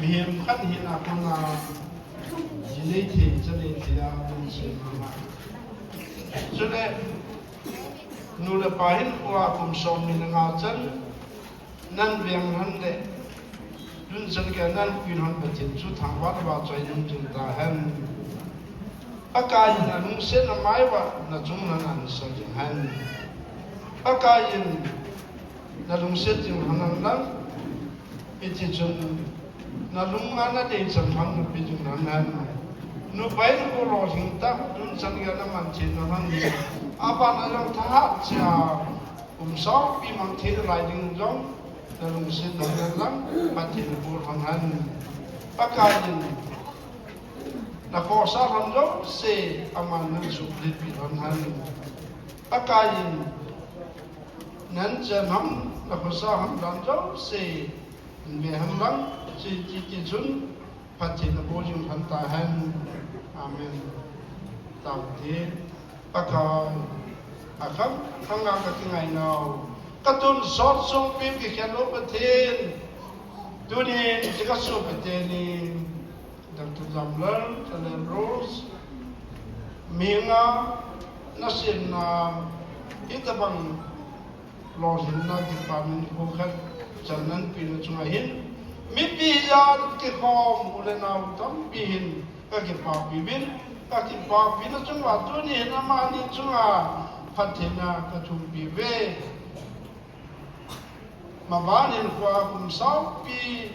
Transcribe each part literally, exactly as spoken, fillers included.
Mihem khat hina kona ji nei thei, cha nei thei a lungset mama. Chule nu le pa hinkhoa kum som ni le nga chan nan veng lhon le tun chan geiya nan pui lhon Pathen chu thangvah in vahchoi nom jing tahen. Pakai in alungsetna mai uva nachung lhon a ahin sa jing hen. Pakai in nalungset jing lhon hen lang, hiti chun nalunga nadei chan lhon nape jing lhon hen. Nupa in kho lolhing tah tun chan geiya naman thei lhon hen. Aban a jong thahat cheh a kum sompi mang thei nalai ding jong nalungset lhon hen lang, Pathen in boh lhon hen. Pakai in nakhohsah lhon jouse aman nasuhletpi lhon hen. Pakai in nachen ham, nakhohsah ham dan jouse hin ve hen lang, hiti chun Pathen in boh jing lhon tahen. Amen. Tao te, Pakai, akhang khanga kakingai nau, katonsot sung pi kikhen lou Pathen, tunin hiche kasopi teni, Doctor Jamlal, Doctor Rose, mi nga nasemna, hitobang lolhinna kipana nikho khat chan nanpeh na chunga hin, mipi jat kikhom u le nao tampi hin kakipapi uvin, kakipapina chunga tuni hin amani chunga phattheina kathumpi uve. Maban hinkhoa kum sompi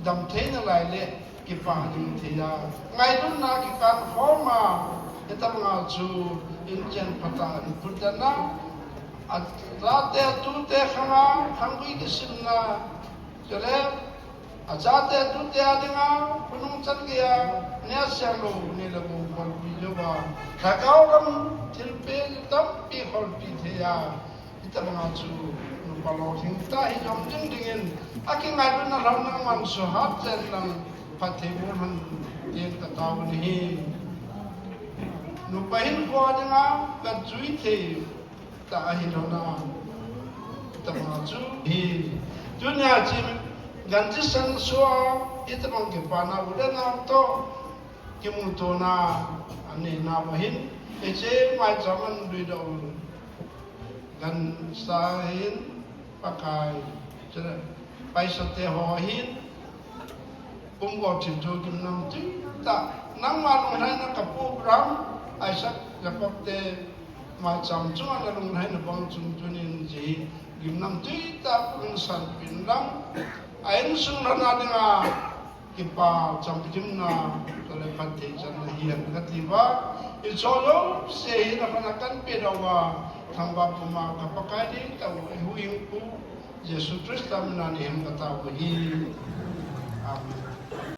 damthei nalai le kipah ding thei a, ngailutna kikan khom a, hitobanga chu inchen phatah in phutdohna, achate atute khanga khanggui kisimna, chule achate atute a dinga khonung chan geiya neh seng lou, neh le gou kholpi jouva, lhagao lam thilpeh tampi kholpi thei a, hitobanga chu nupa lolhing tah hi jom jing dingin akingailutna lhon nangman suhat chen lang phatthei boh lhon dingin katao nahi. Nupa hinkhoa dinga kajui thei tah ahi lhon a, hitobanga chu hi, tunia chun ganchi sansuh a hitobang kipana u le nao toh kimutona anei nauva hin, hiche maicham ahin luidoh u gancha hin, Pakai, chule paisate ho hin, pumgo thilto gimnamtwi tah, nangma lunglhaina kapu Abraham, Isaac, Jacob te maicham chunga nalunglhaina bang chun tunin hiche gimnamtwi tah hung sanpeh in lang, a insung lhona dinga kipa chamkimna, chule phatthei channa hihen kati uva, hicheho jouse hi nakhut a kahin peh uva, thangvah puma ka Pakai ding tah u, eihuhhingpu Jesu Christa mina nahin katao u ahi. Amen.